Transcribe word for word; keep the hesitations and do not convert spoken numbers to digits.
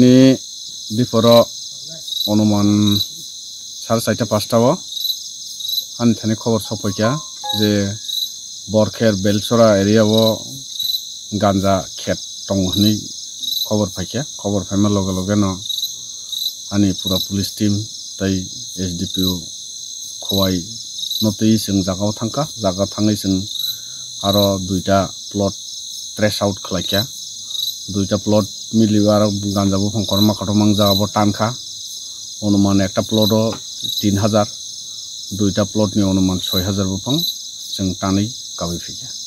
Ni diporo onuman sar chaita pasta o ani thani khobor sokphaikha je Borkher Belchora area o ganja khet tongo hwnwi khobor phaikha. Khobor phaima loge loge no ani pura police team tei S D P O Khowai no twi chwng jaga o thangkha. Jaga thangwi chwng aro duita plot trace out khlaikha. Duita plot miliwi aro ganja buphang kotorma kotorma wng jaga bo tankha. Onuman ekta plot o tin hajar, duita plot ni onuman soi hajar buphang chwng tanwi kabwi phaikha.